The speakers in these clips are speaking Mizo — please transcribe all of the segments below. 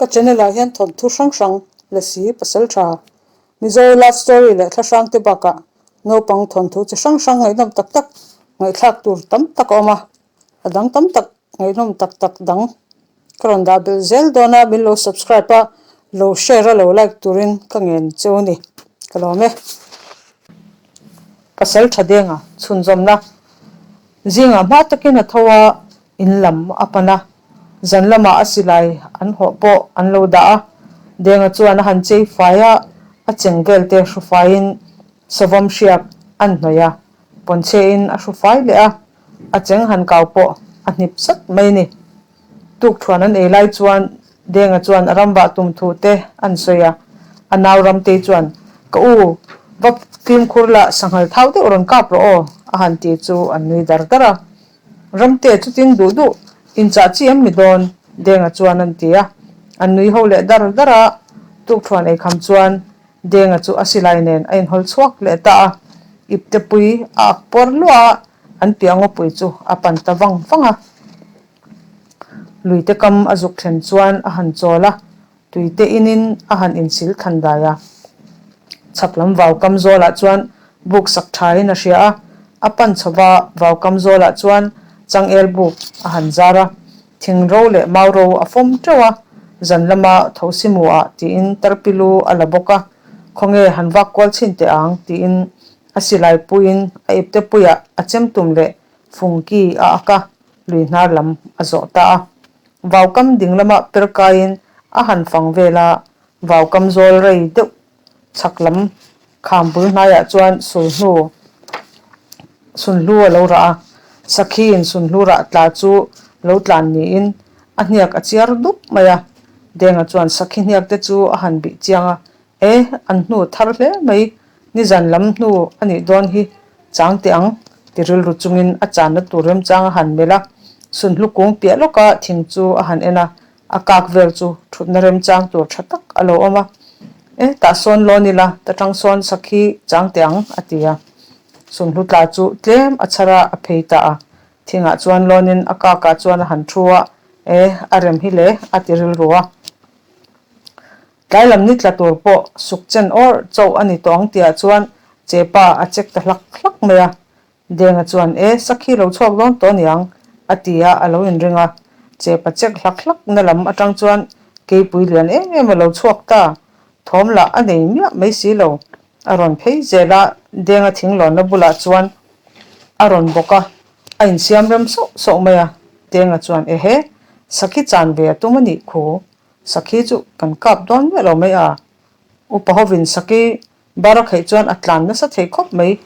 Ka channel ah hian thawnthu hrang hrang, Lasi, Pasaltha, Mizo love story leh thla hrang te bakah naupang thawnthu chi hrang hrang ngaihnawm tak tak ngaihthlak tur tam tak a awm a, a dang tam tak ngaihnawm tak tak dang ka rawn dah belh zel dawn a, min lo subscribe a, lo share a lo like turin ka ngen cheu a ni, ka lawm e. Pasal tha denga chhunzawmna zingah hma takin a tho a, in lam a pan a, zan lamah a silai an hawh pawh an lo dah a, Denga chuan a han chei fai a, a cheng vel te hru faiin savawm hriak an hnawih a, pawnchhe in a hru fai leh a, a cheng han kau pawh a hnip sat mai a ni. Tukthuan an ei lai chuan Denga chuan a ram vah tum thu te an sawi a, a nau Ramtei chuan, Ka u, va fimkhur la sanghal thau deuh rawn kap rawh aw, a han ti chu an nui dar dar a. Ramte chutin duh duh inchah chi em mi dawn? Denga chuan an ti a, an nui ho leh dar dar a, tukthuan ei kham chuan Denga chu a silai nen a inhawl chhuak leh ta a, iptepui a ak pawr luah a, an piah ngawpui chu a pan ta vang vang a. Luite kam a zuk thlen chuan a han chawl a, tuite inin a han insil than dai a. Chhak lam vau kam zawlah chuan buk sak thain a hria a, a pan chho va, vau kam zawlah chuan changel buk a han zar a, thing ro leh mau ro a fawm teuh a, zan lama tho si mu ah tiin tarpilu a la bawk a, khawnge han vak kual chhin teh ang tiin a silai puiin a ipte puiah a chem tum leh fungki a ak a, lui hnar lam a zawh ta a. Vaukam ding lama per kaiin a han fang vel a, vaukam zawl rei deuh chhak lam kham bul hnaiah chuan sulhnu sunhlu a lo rah a, sakhiin sunhlu rah tla chu lo tlan niin a hniak a chiar dup mai a. Denga chuan sakhi hniak te chu a han bih chiang a, E, an hnu thar hle mai, nizan lam hnu a nih dawn hi chang teh ang, ti rilru chungin a channa tur remchang a han melh a, sunhlu kung piah lawka thing chu a han en a, a kak vel chu thutna remchang tur tha tak a lo awm a. E, tah sawn lawn ila, ta tang sawn sakhi chang teh ang, a ti a. Sunhlu tla chu tlem a chhar a, a phei ta a. Thingah chuan lawnin a kakah chuan a han thu a, E, a rem hi le, a ti rilru a. Tlai lam ni tla tur pawh suk chen awr chauh a ni tawh ang tihah chuan Chepa a check ta hlak hlak mai a. Denga chuan, E, sakhi lo chhuak dawn tawh aniang, a ti a, a lo inring a. Chepa check hlak hlak na lam atang chuan keipui lian em em a lo chhuak ta. Thawm lah a nei miah mai si lo. A rawn phei zel a, Denga thinglawnna bulah chuan a rawn bawk a, a insiam rem sauh sauh mai a. Denga chuan, Ehe, sakhi chan ve a tum a nih khu. Sakhi chu kan kap dawn miah lo mai a, upa hovin Sakhi bar a kheih chuan a tlan nasa thei khawp mai.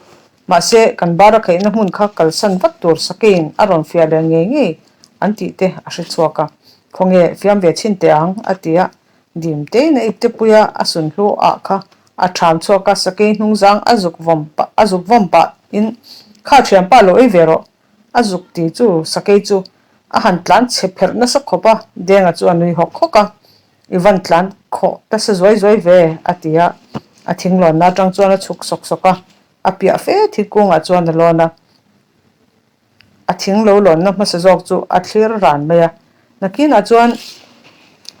Mahse, kan bar a kheihna hmun kha kalsan vat tur Sakhiin a rawn fiah leh ngei ngei an tih te a hre chhuak a. Khawnge fiam ve chhin teh ang, a ti a. Dim tein a ipte pui a, a sunhlu ah kha a ṭham chhuak a, Sakhi hnungzang a zuk vawm pah a zuk vawm pah in, Kha ṭhianpa lo ei ve rawh, A zuk ti chu sakei chu a han tlan chhe pherh nasa khawp a, Denga chu a nui hawk hawk a, I van tlan khawh nasa zuai zuai ve, a ti a. A thinglawnna atang chuan a chhuk sawk sawk a, a piah fe thingkungah chuan a lawn a. A thing lo lawnna hmasa zawk chu a thlir ran mai a. Nakinah chuan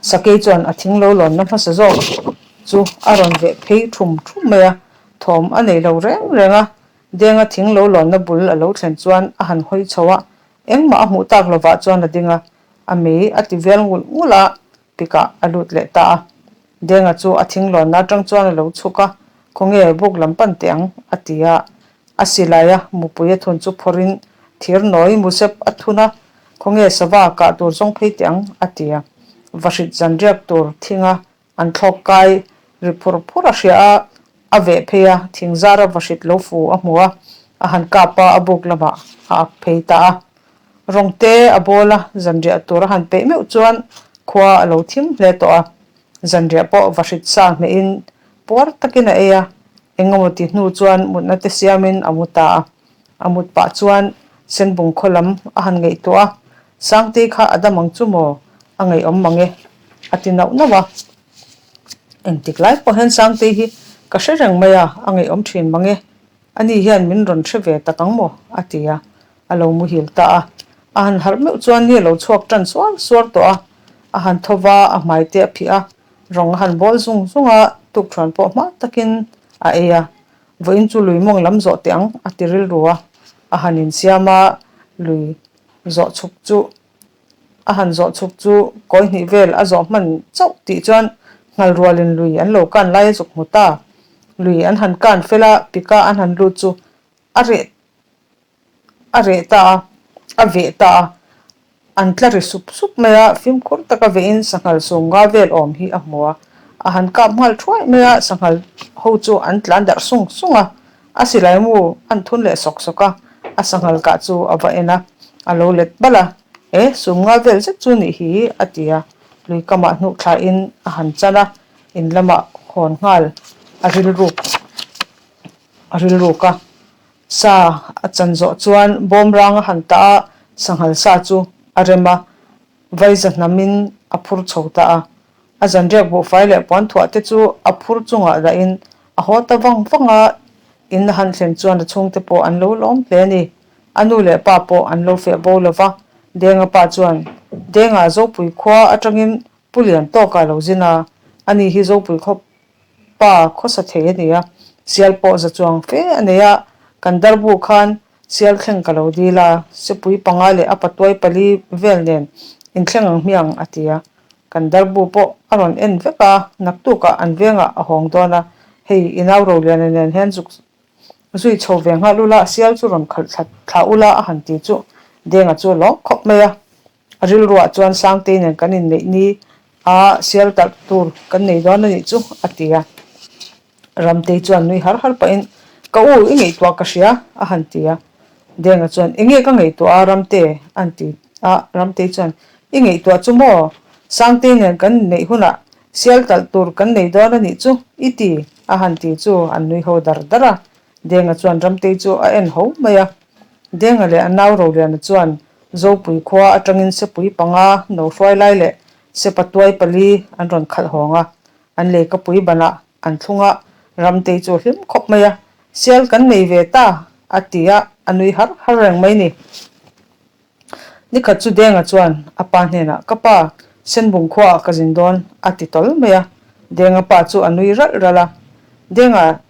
sakei chuan a thing lo lawnna hmasa zawk chu a rawn veh phei thum thum mai a, thawm a nei lo reng reng a. Denga thing lo lawnna bul a lo thlen chuan a han hawi chho a, engmah a hmuh tak lovah chuan a ding a, a mei a ti vel nghulh nghulh a, pikah a lut leh ta a. Denga chu a thing lawnna atang chuan a lo chhuk a, Khawnge buk lam pan teh ang? a ti a. A silai a mupui a thun chu phawrhin thir nawi musep a thun a, Khawnge sava kah tur zawng phei teh ang? a ti a. Vahrit zanriak tur thinga An thlawk kai ri phur phur a hria a, a veh phei a, thing zara vahrit lo fu a hmu a, a han kap a, a buk lamah a ak phei ta a. Rawng te a bawl a, zanriah tur a han peih meuh chuan khua a lo thim hle tawh a. Zanriah pawh vahrit sa hmehin puar takin a ei a, engemaw ti hnu chuan mutna te siamin a mu ta a. A mut pah chuan Senbung khaw lam a han ngaihtuah a, Sangtei kha a dam ang chu maw? A ngaihawm mang e, a ti nauh nauh a. Engtik lai pawh hian Sangtei hi ka hre reng mai a, a ngaihawm thin mang e. Ani hian min rawn hre ve tak ang maw? a ti a, a lo muhil ta a. A han harh meuh chuan ni a lo chhuak tan suar suar tawh a. A han tho va, a hmai te a phih a, rawng a han bawl zung zung a, tukṭhuan pawh hma takin a ei a. Vawiin chu lui mawng lam zawh teh ang a ti rilru a, a han insiam a, lui zawh chhuk chu a han zawh chhuk chu kawi hnih vel a zawh hman chauh tih chuan nghal rualin lui an lo kan lai a zuk hmu ta. Lui an han kan fel a, pika an han lut chu a reh a reh ta a, a veh ta a, an tla ri sup sup mai a, fimkhur taka vehin sanghal sum nga vel awm hi a hmu a, a han kap nghal thuai mai a, sanghal ho chu an tlan darh sung sung a, a silai mu an thun leh sawk sawk a, a sanghal kah chu a va en a, a lo let balh a, E, sum nga vel zet chu nih hi a ti a, lui kamah hnuh thlain a han chan a, in lamah hawn nghal a rilruk a rilruk a. Sa a chan zawh chuan bawmrang a han tah a, sanghal sa chu a rem a, vaiza hnamin a phur chho ta a. A zanriak buhfai leh puanthuah te chu a phur chungah dahin a haw ta vang vang a, in a han thlen chuan a chhungte pawh an lo lawm hle a ni. A nu leh pa pawh an lo feh bo lo va, Denga pa chuan, Denga Zopui khua atangin Pu Lian tawka lo zin a, ani hi Zopui khaw Pa khawsa thei a ni a, sial pawh za chuang fe a nei a, kan darbu khan sial thleng ka lo dil a, sepui panga leh a patuai pali vel nen inthleng ang hmiang a ti a, kan darbu pawh a rawn en vek a, naktukah an vengah a hawng dawn a, hei i nau Roliana nen hian zuk Zui chho ve nghal ula, sial chu rawn khalh thla thla ula a han ti chu Denga chu a lawm khawp mai a. A rilruah chuan Sangtei nen kan inneih ni a, sial talh tur kan nei dawn a nih chu a ti a. Ramtei chuan nui har har pahin, Ka u, i ngaihtuah ka hria a han ti a. Denga chuan, Enge ka ngaihtuah a Ramte? a han ti a. Ramtei chuan, I ngaihtuah chu maw? Sangtei nen kan inneih hunah Sial talh tur kan nei dawn a nih chu, i ti, a han ti chu an nui ho dar dar a. Denga chuan Ramtei chu a en ho mai a. Denga leh a nau Roliana chuan Zopui khua atangin sepui panga no hruai lai leh sepa tuai pali an rawn khalh hawng a. An leikapui banah an thlung a, Ramtei chu a hlim khawp mai a. Sial kan nei ve ta, a ti a, a nui har har reng mai ni. Nikhat chu Denga chuan a pa hnenah, Ka pa, Senbung khuaah ka zin dawn, a ti tawl mai a. Denga pa chu a nui ralh ralh a. Denga,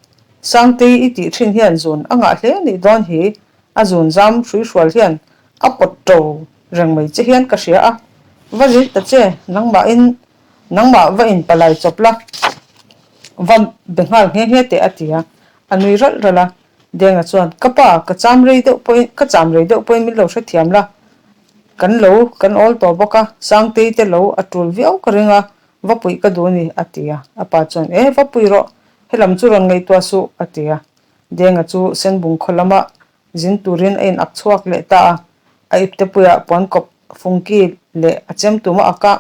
Sangtei i tih thin hian zun a ngah hle nih dawn hi, a zun zam hruihrual hian a pawt ṭo reng mai che hian ka hria a. Va zin ta che, nangmahin nangmah va inpalai chawp la, va be nghal nghe nghe teh, a ti a. A nui ralh ralh a. Denga chuan, Ka pa, ka cham rei deuh pawhin, ka cham rei deuh pawhin min lo hrethiam la. Kan lo, kan awl tawh bawk a, Sangtei te lo a tul viau ka ring a, va puih ka duh a ni, a ti a. A pa chuan, E, va pui rawh, helam chu rawn ngaihtuah suh, a ti a. Denga chu Senbung khaw lama zin turin a in ak chhuak leh ta a. A iptepuiah puankawp fungki leh a chem tum a ak a,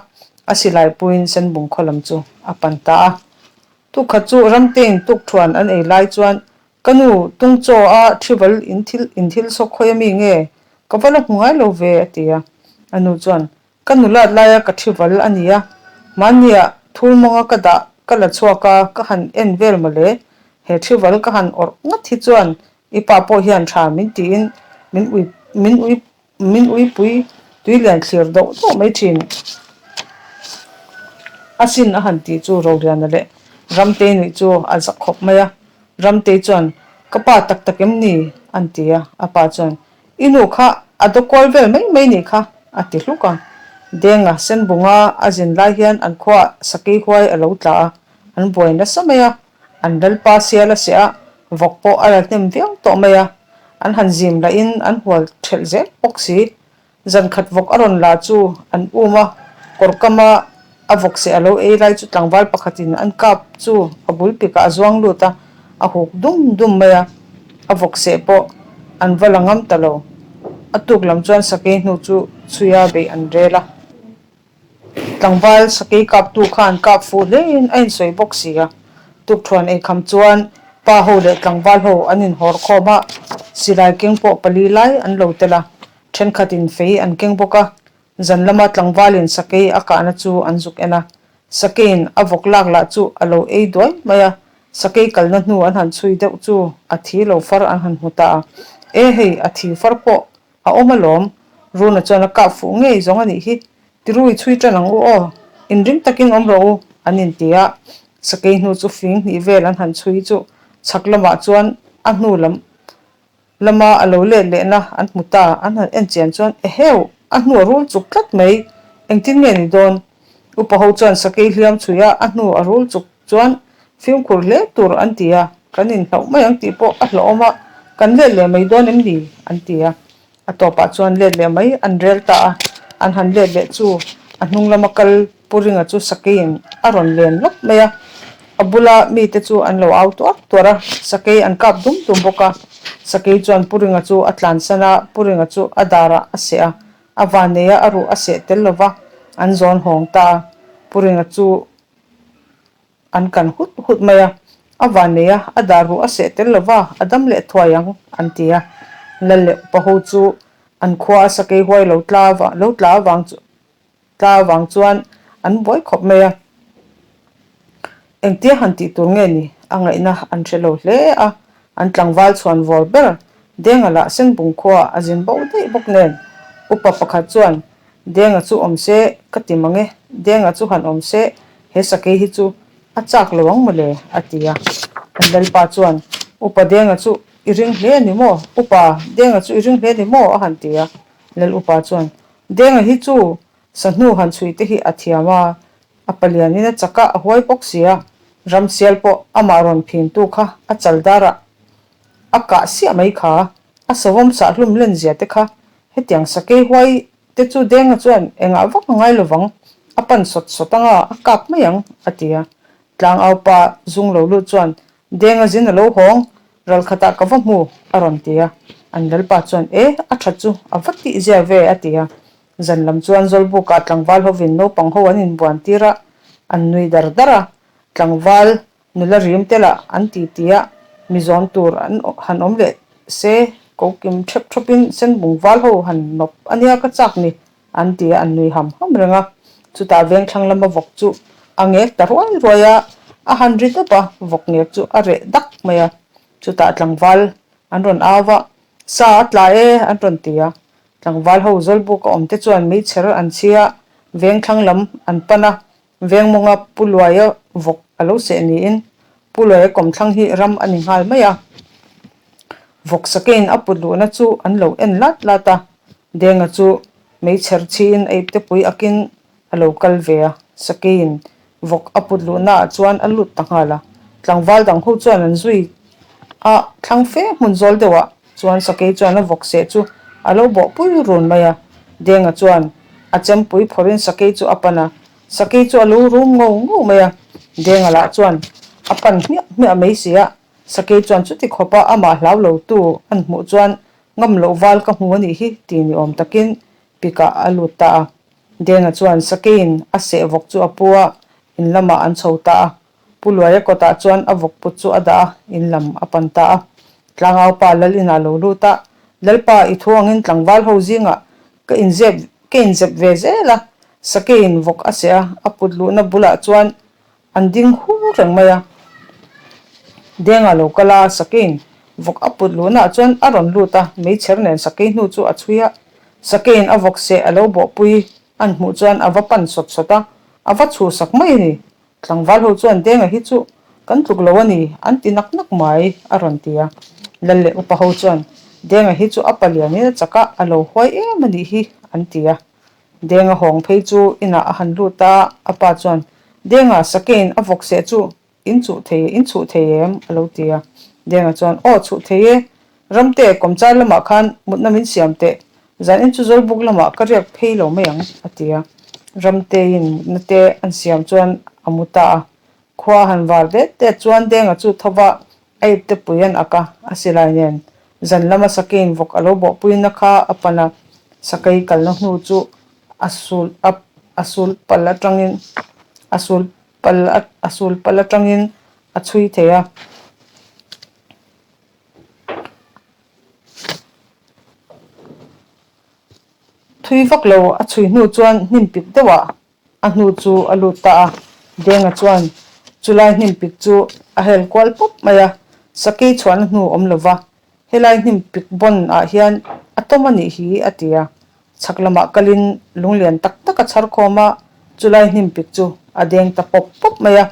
a silai puiin Senbung khaw lam chu a pan ta a. Tukhat chu Ramtein tukthuan an ei lai chuan, Ka nu, tung chaw a thival in thil in thil sawk khawi ami nge? Ka va la hmu ngai lo ve, a ti a. A nu chuan, Ka nu lat laia ka thival a nia, mahnia thul mawnga ka dah ka la chhuak a, ka han en vel mawle. He thival ka han awrh ngat hi chuan i pa pawh hian tha min tiin min ui min ui Min uipui tui lian thlir doh doh mai thin. A sin a han tih chu Roliana leh Ramtei nuih chu a za khawp mai a. Ramtei chuan, Ka pa tak tak em ni? an ti a. A pa chuan, I nu kha a daw kual vel mai mai nih kha, a ti hluk a. Denga Senbunga a zin lai hian an khuaah sakei huai a lo tla a, an buai nasa mai a. An lalpa sial a seh a, vawk pawh a la hnem viau tawh mai a. An han zim lahin an hual thelh zel bawk si. Zan khat vawk a rawn la chu an um a, kawr kama a vawk seh a lo ei lai chu tlangval pakhatin an kap chu a bul pikah a zuang lut a, a huk dum dum mai a. A vawk seh pawh an va la ngam ta lo. A tuk lam chuan sakei hnu chu chhuia beih an rel a. Tlangval sakei kaptu khan kap fuh hlein a insawi bawk si a. Tukthuan eikham chuan pa ho leh tlangval ho an inhawr khawm a, silai keng pawh pali lai an lo tel a, thenkhatin fei an keng bawk a. Zan lama tlangvalin sakei a kahna chu an zuk en a, sakeiin a vawk lak lah chu a lo ei duai mai a, sakei kalna hnu an han chhui deuh chu a thi lo far an han hmu ta a, E hei, a thi far pawh A awm alawm, Runa chuan a kap fuh ngei zawng a nih hi. Tirui chhui ṭan ang u aw, inring takin awm rawh u, an inti a. Sakei hnu chu fing hnih vel an han chhui chu chhak lamah chuan a hnu lam lama a lo let lehna an hmu ta. An han en chian chuan eheu, a hnu a rul chuk tlat mai, engtin nge ni dawn? Upa ho chuan sakei hliam chhui a, a hnu a rul chuk chuan fimkhur hle tur an ti a, kan inhlauh mai ang tih pawh a hlauhawm a, kan let leh mai dawn em ni? an ti a. A tawpah chuan let leh mai an rel ta a, an han let leh chu a hnung lama kal Pu Ringa chu sakeiin a rawn len lawp mai a, a bula mite chu an lo au tuar tuar a, sakei an kap dum dum bawk a. Sakei chuan Pu Ringa chu a tlansan a, Pu Ringa chu a darah a seh a, a vanneia a ruh a seh tel lova an zawn hawng ta a, Pu Ringa chu An kan hut hut mai a, a vannei a, a dar ruh a seh tel lova, a dam leh thuai ang, an ti a. Lal leh upa ho chu an khua a sakei huai lo tla lo tla avang chu tla avang chuan an buai khawp mai a. Engtia han tih tur nge ni? A ngaihna an hre lo hle a, an tlangval chhuan vawr ber Denga lah Senbung khua a zin bo daih bawk nen upa pakhat chuan Denga chu awm se ka ti mang e, Denga chu han awm se, he sakei hi chu a chak lo ang mawle, a ti a. An lalpa chuan, Upa Denga chu i ring hle a ni maw? Upa, Denga chu i ring hle a ni maw? a han ti a. Lal upa chuan, Denga hi chu sahnu han chhui te hi a thiam a, a palianin a chak a, a huai bawk si a, ramsial pawh amah rawn phintu kha a chal darah a kah siah mai kha, a savawm sahhlum len zia te kha Hetiang sakei huai te chu Denga chuan engah vak a ngai lovang, a pan sawt sawt anga a kap mai ang, a ti a. Tlangaupa zung lo lut chuan Denga zin a lo hawng, ral khatah ka va hmu, a rawn ti a. An lalpa chuan E, a tha chu, a va tih zia ve, a ti a. Zan lam chuan Zawlbukah tlangval hovin naupang ho an inbuan tir a, an nui dar dar a. Tlangval Nula rim te lah an ti ti a, mi zawn tur an han awm leh se, ko kim thep thawpin senbung val ho han nawp a nia ka chak ni, an ti a, an nui ham ham reng a. Chutah vengthlang lama vawk chu a ngek ta ruai ruai a, a han ri dawp a, vawk ngek chu a reh dak mai a. Chutah tlangval an rawn au va, Sa a tla e, an rawn ti a. Tlangval ho zawlbuk a awm te chuan meichher an chhi a, vengthlang lam an pan a, Vengmawnga Pu Luaia vawk a lo seh niin Pu Luaia kawmthlang hi ram a ni nghal mai a. Vawk sakein a put luhna chu an lo en lat lat a, Denga chu meichher chhiin a ipte pui akin a lo kal ve a, sakeiin vawk a put luhnaah chuan a lut ta nghal a. Tlangval dang ho chuan an zui a, thlang fe hmun zawl deuhah chuan sakei chuan a vawk seh chu a lo bawh pui run mai a. Denga chuan A chempui phawrhin sakei chu a pan a, sakei chu a lo rum ngo ngo mai a. Denga lah chuan a pan hmiah hmiah mai si a, sakei chuan chuti khawpa amah hlau lo tu an hmuh chuan ngam loh val ka hmu a nih hi ti ni awm takin pikah a lut ta a. Denga chuan sakeiin a seh vawk chu a pu a, in lamah an chho ta a. Pu Luaia kawtah chuan a vawk put chu a dah a, in lam a pan ta a. Tlangau pa Lal inah lo lut a, Lalpa, i thu angin tlangval ho zingah ka inzep ka inzep ve zel a, sakeiin vawk a seh a, a put luhna bulah chuan an ding hur reng mai a. Denga lo kal a, sakeiin vawk a put luhnaah chuan a rawn lut a, meichher nen sakei hnu chu a chhui a, sakeiin a vawk seh a lo bawhpui an hmuh chuan a va pan sawt sawt a, a va chhuhsak mai a ni. Tlangval ho chuan Denga hi chu kan tluk lo a ni, an ti nak nak mai, a rawn ti a. Lal leh upa ho chuan Denga hi chu a palianin a chak a, a lo huai em a nih hi, an ti a. Denga hawng phei chu inah a han lut a, a pa chuan Denga sakeiin a vawk seh chu in chuh thei, in chhuh thei em? a lo ti a. Denga chuan Aw, chhuh thei e, Ramte, kawmchar lamah khan mutna min siam teh, zanin chu Zawlbuk lamah ka riak phei lo mai ang, a ti a. Ramteiin mutna te an siam chuan a mu ta a. Khua a han var det det chuan Denga chu tho va, a ipte pui an ak a, a silai nen zan lama sakeiin vawk a lo bawhpuina kha a pan a, sakei kalna hnu chu a sul a a sul pal atangin a sul pal a sul pal atangin a chhui thei a. Thui vak lo a chhui hnu chuan hnim pik deuhah a hnu chu a lut ta a, Denga chuan chulai hnim pik chu a hel kual pawp mai a, sakei chhuahna hnu awm lova helai hnim pik bawn ah hian a tawm a nih hi a ti a. Chhak lamah kalin lung lian tak tak a chhar khawm a, chulai hnim pik chu a deng ta pawp pawp mai a.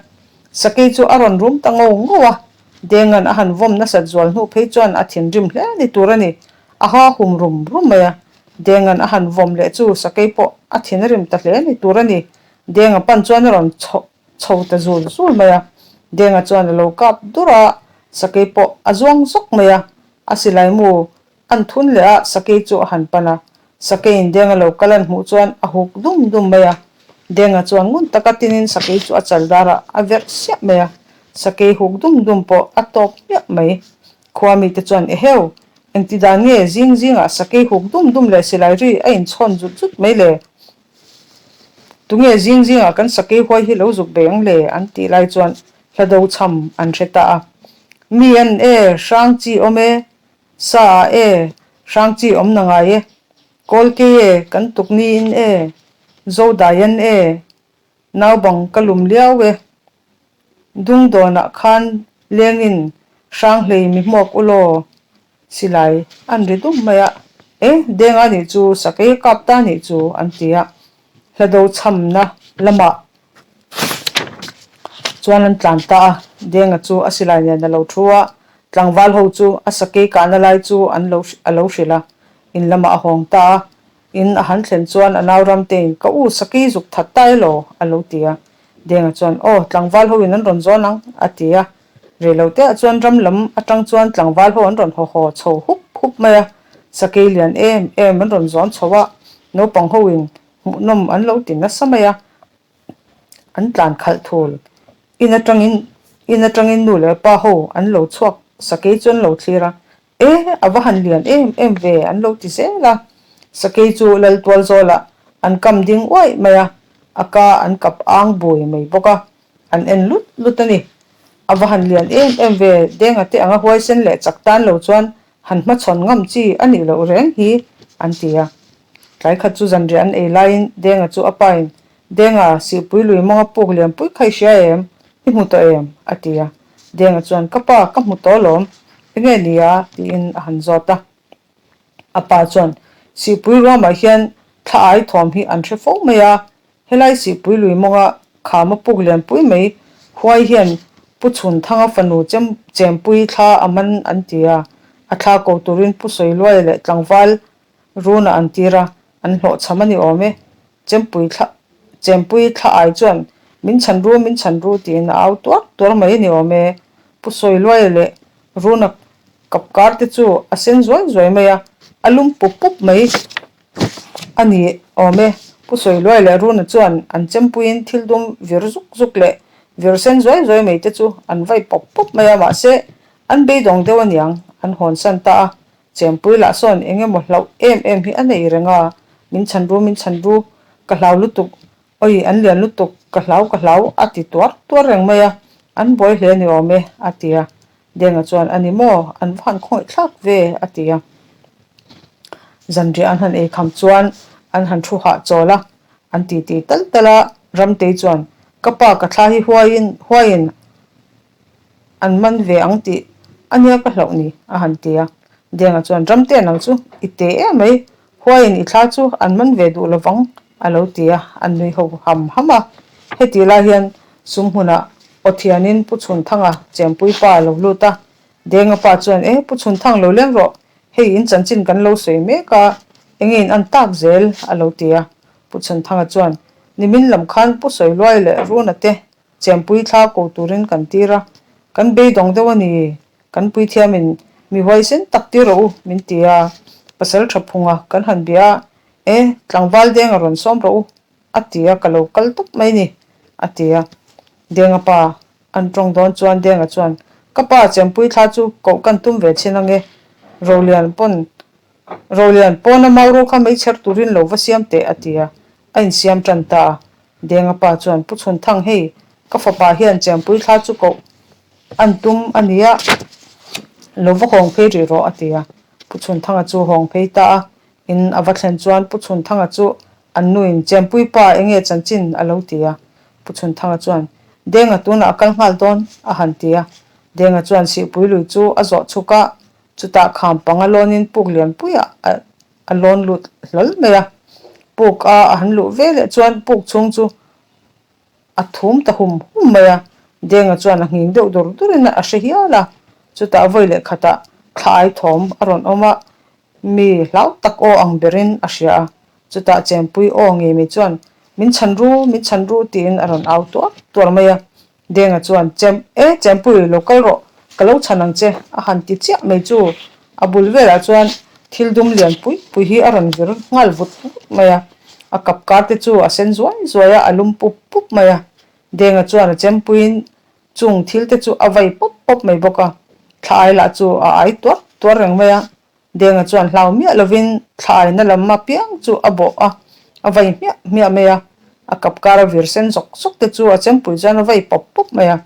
Sakei chu a rawn rum ta ngo ngo a, Denga'n a han vawm nasat zual hnu phei chuan a thinrim hle ni tur a ni, a ha hum rum rum mai a. Denga'n a han vawm leh chu Sakei pawh a thin a rim ta hle ni tur a ni, Denga pan chuan a rawn chho chho ta zul zul mai a. Denga chuan a lo kap dur a, Sakei pawh a zuang zawk mai a, a silai mu An thun leh a, Sakei chu a han pan a. Sakeiin Denga lo kal an hmuh chuan a huk dum dum mai a. Denga chuan ngun taka tinin Sakei chu a chal darah a verh siah mai a. Sakei huk dum dum pawh a tawp hmiah mai. Khua mite chuan Eheu! Engti dan nge zing zingah Sakei huk dum dum leh silai ri a inchhawn zut zut mai le? Tunge zing zingah kan Sakei huai hi lo zuk bei ang le? an tih lai chuan hlado chham an hre ta a. Mi an e, hrang chi awm e, Sa ah e, hrang chi awm na ngai e, kawl kei e, kan tuk niin e, zo dai an e, nau bang ka lum liau e, dung dawn ah khan leng in hrang hlei mi hmuak u law, silai an ri dum mai a, e, deng a nih chu, sakei kap ta nih chu an ti a, hlado chhamna lamah chuan an tlan ta a, Denga chu a silai nen a lo thu a, tlangval ho chu a sakei kahna lai chu an lo a lo hrilh a, in lamah a hawng ta a, in a han thlen chuan a nau Ramtein ka u sakei zuk that ta elaw a lo ti a, Denga chuan aw tlangval ho in an rawn zawn ang a ti a, rei lo te ah chuan ram lam atang chuan tlangval ho an rawn haw haw chho hup hup mai a, sakei lian em em an rawn zawn chho a, naupang ho in Hmuhnawm an lo ti nasa mai a, an tlan khalh thul. In atangin in atangin nu leh pa ho an lo chhuak sakei chu an lo thlir a, E, a va han lian em em ve an lo ti zel a. Sakei chu lal tual zawlah an kam ding uaih mai a, a ka an kap ang bui mai bawk a, an en lut lut a ni. A va han lian em em ve, Denga te anga huaisen leh chak tan lo chuan Han hmachhawn ngam chi a nih loh reng hi, an ti a. Tlai khat chu zanriah an ei laiin Denga chu a pain, Denga, sihpui lui mawnga puk lianpui kha i hria em? I hmu tawh em? a ti a. Denga chuan, Ka pa, ka hmu tawh alawm. Enge ni a? tiin a han zawt a. A pa chuan, Sihpui ruamah hian thla ai thawm hi an hre fo mai a, Helai Sihpui lui mawnga khama puk lianpui mai huai hian Pu Chhunthanga fanu chem chempui thla a man an ti a, a thla ko turin Pu Sawiluaia leh tlangval runa an tir a, an hlawhchham a ni awm e. Chempui thla chempui thla ai chuan min chhan ru min chhan ru tiin a au tuar tuar mai a ni awm e. Pu Sawiluaia leh runa kap kar te chu a sen zuai zuai mai a, a lum pup pup mai. A ni awm e, Pu Sawiluai leh Runa chuan an chempuiin thil dum vir zuk zuk leh vir sen zuai zuai mai te chu an vai pawp pawp mai a, mahse an beidawng deuh aniang an hawnsan ta a, chempui lah sawn eng emaw hlauh em em hi a nei reng a, min chhan ru min chhan ru, ka hlau lutuk, awi an lian lutuk, ka hlau ka hlau a ti tuar tuar reng mai a, an buai hle ni awm e a ti a, Denga chuan, A ni maw? An va han khawngaih thlak ve, a ti a. Zanriah an han ei kham chuan an han thu hah chawl a, an ti ti tal tal a. Ramtei chuan, Ka pa ka thla hi huaiin huaiin an man ve ang tih a nia ka hlauh ni, a han ti a. Denga chuan, Ramte nang chu i te em mai, huaiin i thla chu an man ve duh lovang, a lo ti a, an nui ho ham ham a. Hetih lai hian sum hmunah aw thianin Pu Chhunthanga chempui pa a lo lut a, Denga pa chuan, E Pu Chhunthang lo leng rawh, hei in chanchin kan lo sawi mek a, enge in an tak zel? a lo ti a. Pu Chhunthanga chuan, Nimin lam khan Pu Sawiluai leh Runa te chempui thla ko turin kan tir a, kan beidawng deuh a ni, kan puithiamin mi huaisen tak tir rawh u min ti a, pasal tha phunga kan han bia a, E, tlangval Denga rawn sawm rawh u, a ti a, ka lo kal tawp mai ni, a ti a. Denga pa an tawng dawn chuan Denga chuan, Ka pa chempui thla chu koh kan tum ve chin ange, Rolian pawn, Rolian pawna Mauro kha meichher turin lo va siam teh, a ti a, a insiam tan ta a. Denga pa chuan, Pu Chhunthang hei, ka fapa hian chempui thla chu koh an tum a nia, lo va hawng phei rih rawh, a ti a. Pu Chhunthanga chu hawng phei ta a, In a va thlen chuan Pu Chhunthanga chu an nuin Chempui pa enge chanchin a lo ti a. Pu Chhunthanga chuan, Denga tunah a kal nghal dawn a han ti a. Denga chuan Sihpui lui chu a zawh chhuk a, chutah kham panga lawnin puk lianpuiah a lawn lut hlawl mai a. Puk a a han luh ve leh chuan puk chhung chu a thum ta hum hum mai a, Denga chuan a nghing deuh dur durin a hre hial a, chutah vawi leh khatah thla ai thawm a rawn awm a, mi hlau tak aw ang berin a hria a, chutah Chempui aw ngei mai chuan min chhan ru, min chhan ru tiin a rawn au tuar tuar mai a, Denga chuan, Chem, e Chempui, lo kal rawh, ka lo chhan ang che, a han ti chiah mai chu. A bul velah chuan thil dum lian pui pui hi a rawn vir nghal vut vut mai a, a kap kar te chu a sen zuai zuai a, a lum pup pup mai a. Denga chuan a Chempuiin chung thil te chu a vai pawp pawp mai bawk a, thla ai lah chu a ai tuar tuar reng mai a. Denga chuan hlau miah lovin thla aina lam apiang chu a bawh a, a vai hmiah hmiah mai a. A kap kara vir sen zawk zawk te chu a chempui chuan a vai pawp pawp mai a.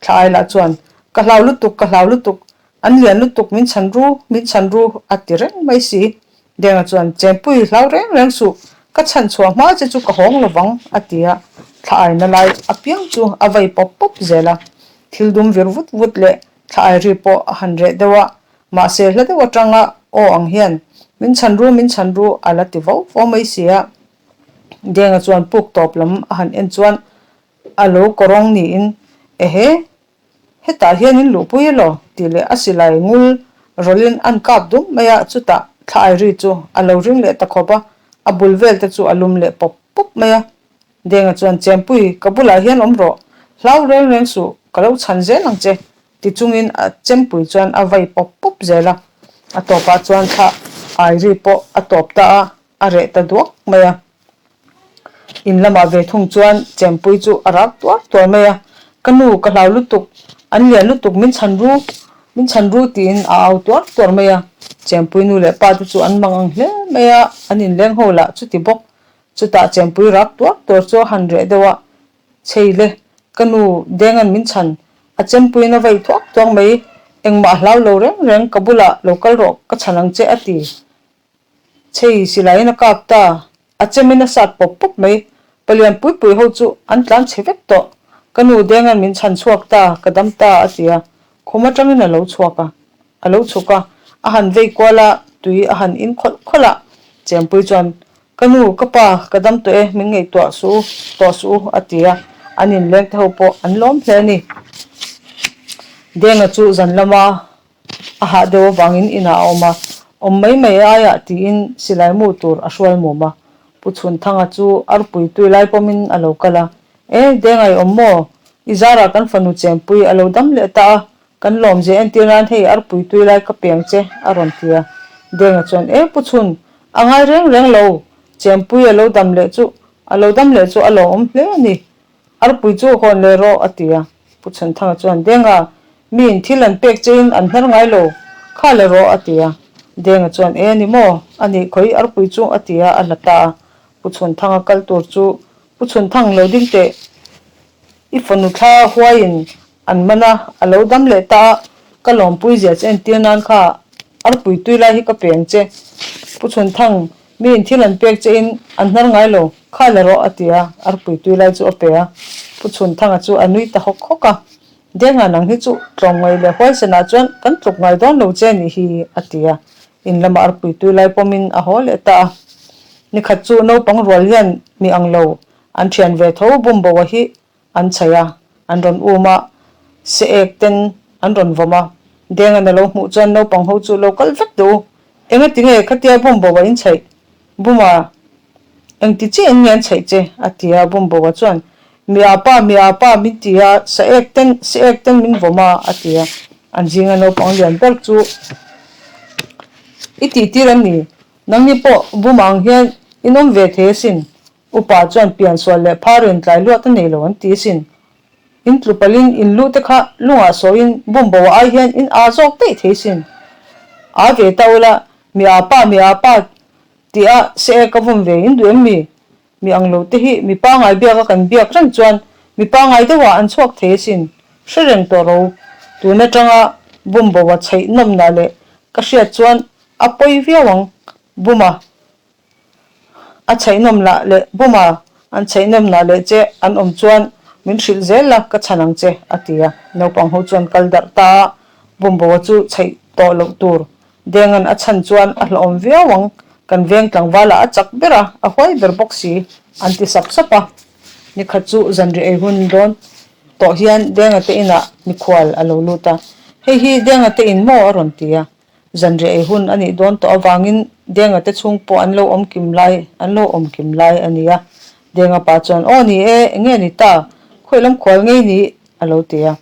Thla ai lah chuan, Ka hlau lutuk, ka hlau lutuk, an lian lutuk, min chhan ru, min chhan ru, a ti reng mai si. Denga chuan, Chempui, hlau reng reng suh, ka chhan chhuah hma che chu ka hawng lovang, a ti a. Thla aina lai apiang chu a vai pawp pawp zel a. Thil dum vir vut vut leh thla ai ri pawh a han reh deuh a, Mahse hla deuh atanga aw ang hian min chhan ru min chhan ru a la ti vo vo mai si a. Denga chuan puk tawp lam a han en chuan a lo kawrawng niin Ehe, hetah hian in luhpui elaw? tih leh a silai ngul rawlhin an kap dum mai a, chutah thla airi chu a lo ring leh ta khawp a, a bul vel te chu a lum leh pawp pawp mai a. Denga chuan Chempui, ka bulah hian awm rawh, hlau reng reng suh, ka lo chhan zel ang che, Ti chungin a chempui chuan a vai pawp pawp zel a, a tawpah chuan thla airi pawh a tawp ta a, a reh ta duak mai a. In lamah ve thung chuan chempui chu a rak tuar tuar mai a, Ka nu, ka hlau lutuk, an lian lutuk, min chhan ru, min chhan ru tiin a au tuar tuar mai a. Chempui nu leh pa te chu an mang ang hle mai a, an inleng ho lah chuti bawk. Chutah chempui rak tuar tuar chu a han reh deuh a, Chhei le, ka nu Denga'n min chhan, a chempuiin a vaih thuak thuak mai, engmah a hlau lo reng reng, ka bulah lo kal rawh, ka chhan ang che a ti. Chhei silaiin a kap ta, a chemin a sat pawp pawp mai, palian pui pui ho chu an tlan chhe vek tawh, ka nu Denga'n min chhan chhuak ta, ka dam ta a ti a, khum atangin a lo chhuak a, a lo chhuk a, a han vei kual a, tui a han in khawlh khawlh a, chempui chuan Ka nu, ka pa, ka dam tawh e, min ngaihtuah suh u, tawh suh u, a ti a, an inleng te ho pawh an lawm hle a ni. Denga chu zan lama a hah deuh avangin inah a awm a, awm mai mai aiah tiin silai mu tur a hrual mum a. Pu Chhunthanga chu arpui tui lai pawmin a lo kal a, E, Denga i awm maw? I zarah kan fanu chempui a lo dam leh ta a, Kan lawmzia entir nan hei arpui tui lai ka peng che a rawn ti a. Denga chuan E Pu Chhun, a ngai reng reng lo, Chempui a lo dam leh chu a lo dam leh chu a lawmawm hle a ni. Arpui chu hawn leh rawh a ti a. Pu Chhunthanga chuan Denga, miin thil an pek chein an hnar ngai lo, kha le rawh a ti a. Denga chuan E ni maw? A nih khawi arpui chu a ti a, a hla ta a. Pu Chhunthanga kal tur chu Pu Chhunthang lo ding teh, i fanu thla huaiin An man a, a lo dam leh ta a, ka lawmpui zia che entir nan kha arpui tui lai hi ka pe ang che. Pu Chhunthang, miin thil an pek che in an hnar ngai lo, kha la rawh a ti a, arpui tui lai chu a pe a. Pu Chhunthanga chu a nui ta hawk hawk a, Denga nang hi chu tlawmngaih leh huaisenah chuan kan tluk ngai dawn lo che nih hi a ti a, in lama arpui tui lai pawmin a haw leh ta a. Nikhat chu naupang rual hian mi ang lo an thian ve tho bumboa hi An chhaih a, an rawn um a, se ek ten an rawn vawm a. Dengan a lo hmuh chuan naupang ho chu lo kal vek duh u. Engati nge khatia bumbo a in chhaih? Buma, Engti chiah in nge an chhaih che? a ti a, bumbo a chuan, Mi a pa, mi a pa min ti a, sa ek ten, se ek ten min vawm a, a ti a. An zinga naupang lian ber chu i tih tir em ni? Nangni pawh buma ang hian in awm ve thei asin. Upa chuan piansual leh pharin tlai luat a nei lo an ti asin. In tlu palin in lu te kha lungah sawiin bumbo a ai hian in aa zawk daih thei sin. Aa ve ta ula, mi aa pa mi aa pa tih a se e ka vawm ve in duh em mi? Mi ang lo te hi mi pangai biak a kan biak reng chuan mi pangai deuh ah an chhuak thei asin. Hre reng tawh ro. Tun atanga bumbo a chheih nawmnah leh ka hriat chuan a pawi viau ang. Buma. A chheihnawm lah leh buma an chheihnawm nah leh che an awm chuan min hrilh zel la ka chhan ang che a ti a. Naupang ho chuan kal darh ta a, bumboa chu chheih tawh loh tur Denga'n a chhan chuan a hlauhawm viau ang. Kan veng tlangvalah a chak ber a, a huai ber bawk si, an ti sap sap a. Nikhat chu zanriah ei hun dawn tawh hian Denga te inah mikhual a lo lut a, Hei hi Denga te in maw? a rawn ti a. Zanriah ei hun a nih dawn tawh avangin Denga te chhung pawh an lo awm kim lai an lo awm kim lai a ni a. Denga pa chuan, Aw ni e, enge ni ta? Khawilam khual ngei ni? a lo ti a.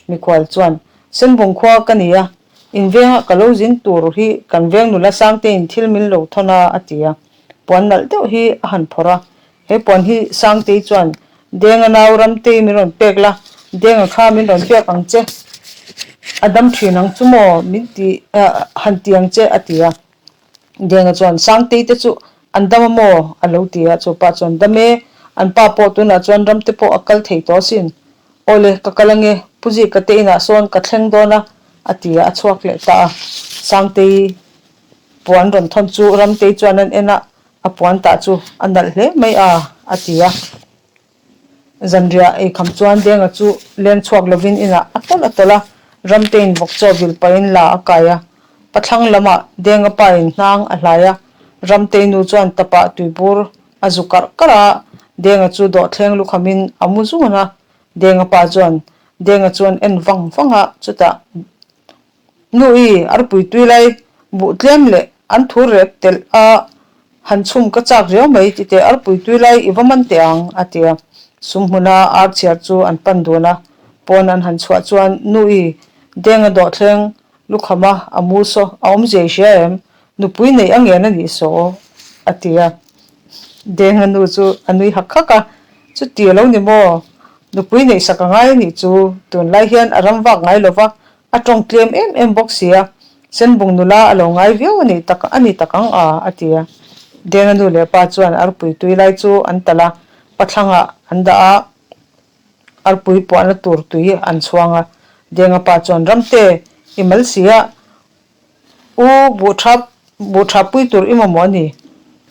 Mikhual chuan, Senbung khua ka ni a, in vengah ka lo zin tur hi kan veng nula Sangteiin thil min lo thawn a, a ti a. Puan nalh deuh hi a han phawrh a. He puan hi Sangtei chuan, Denga nau Ramtei min rawn pek la, Denga kha min rawn biak ang che, a dam thin ang chu maw min ti han ti ang che, a ti a. Denga chuan, Sangtei te chu an dam a maw? a lo ti a. Chupa chuan, Dam e, an pa pawh tunah chuan Ramte pawh a kal thei tawh asin. Awle, ka kal ange, Pu Zika te inah sawn ka thleng dawn a, a ti a, a chhuak leh ta a. Sangtei puan rawn thawn chu Ramtei chuan an en a, a puan tah chu a nalh hle mai a, a ti a. Zanriah eikham chuan Denga chu leng chhuak lovin inah a tawlh a tawlh a, Ramteiin vawkchaw vil pahin la a kai a. Pathlang lamah Denga pain hnang a hlai a, Ramtei nu chuan tapah tuibur A zu karh karh a, Denga chu dawhthleng lukhamin a mu zun a. Denga pa chuan Denga chuan en vang vang a, chutah Nu i, arpui tui lai buh tlem leh an thu rep telh a, han chhum ka chak riau mai titeh arpui tui lai i va man teh ang, a ti a. Sum hmuna ar chhiar chu an pan dun a, pawn an han chhuah chuan Nu i, Denga dawhthleng lukhama a mu saw a awmzia i hria em? Nupui neih a ngen a nih saw? a ti a. Denga nu chu a nui hak hak a, Chuti a lo ni maw? Nupui neih sak a ngai a nih chu, tunlai hian a ram vak ngai lova, a tawng tlem em em bawk si a, Senbung nula a lo ngai viau a nih tak a ni tak ang a, a ti a. Denga nu leh pa chuan arpui tui lai chu an talh a, pathlangah an dah a, arpui puahna tur tui an chhuang a. Denga pa chuan, Ramte, i mal si a, U buhthap, buhthap pui tur i mamawh a ni.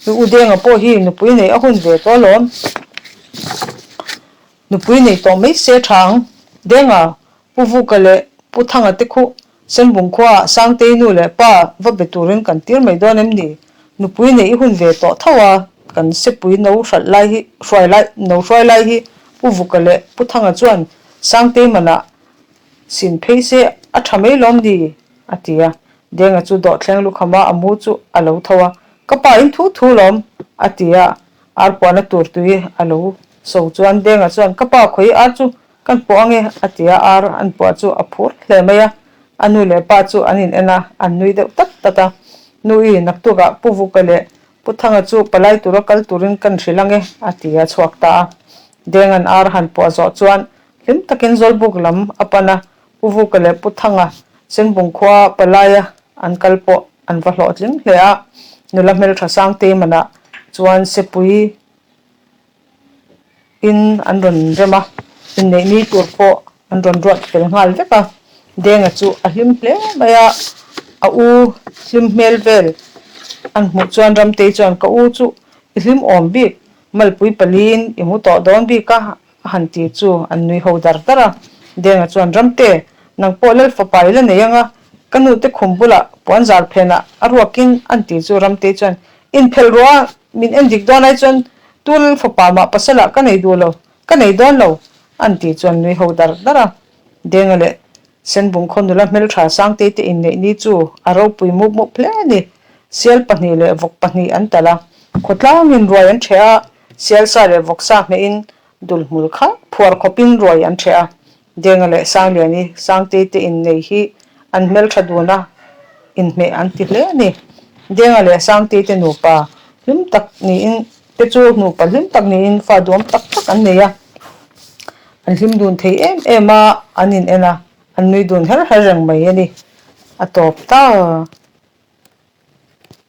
I u Denga pawh hi nupui neih a hun ve tawh alawm. Nupui neih tawh mai se tha ang. Denga, Pu Vuka leh Pu Thanga te khuh Senbung khuaah Sangtei nu leh pa va be turin kan tir mai dawn em ni? Nupui neih i hun ve tawh tho a, kan sepui no hralh lai hi, hruai lai, no hruai lai hi Pu Vuka leh Pu Thanga chuan Sangtei manah Sin phei se a tha mai lawm ni? a ti a. Denga chu dawhthleng lukhama a mu chu a lo tho a, Ka pa in thu thu lawm, a ti a. Ar puahna tur tui a lo so chuan Denga chuan, Ka pa khawi ar chu kan puah ange, a ti a. Ar an puah chu a phur hle mai a. A nu leh pa chu an in en a, an nui deuh tat tat a. Nu i, naktukah Pu Vuka leh Pu Thanga chu palai tura kal turin kan hrilh ange, a ti a chhuak ta a. Denga'n ar han puah zawh chuan Hlim takin Zawlbuk lam a pan a, Pu Vuka leh Pu Thanga Senbung khua palaia an kal pawh an va hlawhtling hle a. Nula hmeltha Sangtei manah chuan Sepui in an rawn rem a, inneih ni tur pawh an rawn ruat fel nghal vek a. Denga chu a hlim hle mai a, a u hlim hmel vel an hmuh chuan Ramtei chuan ka u chu i hlim awm bik, malpui paliin i mu tawh dawn bik a, A han ti chu an nui ho dar dar a. Denga chuan, Ramte, nang pawh Lal fapa i la nei anga, ka nu te khum bulah puan zar phenah a ruakin an ti chu Ramtei chuan, Inphelh rawh a, min en dik dawn ai chuan tu Lal fapa mah pasalah ka nei duh lo, ka nei dawn lo, an ti chuan nui ho dar dar a. Denga leh Senbung khaw nula hmeltha Sangtei te inneih ni chu a ropui mup mup hle a ni. Sial pahnih leh vawk pahnih an talh a, khawtlangin ruai an ṭheh a, Sialsa leh vawksa hmehin dulhmul kha phuar khawpin ruai an ṭheh a, Denga leh Sangliani, Sangtei te innei hi an hmelṭha dun a, inhmeh an ti hle a ni. Denga leh Sangtei te nupa hlim tak niin te chu nupa hlim tak niin fa duam tak tak an nei a, an hlim dun thei em em a, an in en a, an nui dun her her reng mai a ni. A tawp ta.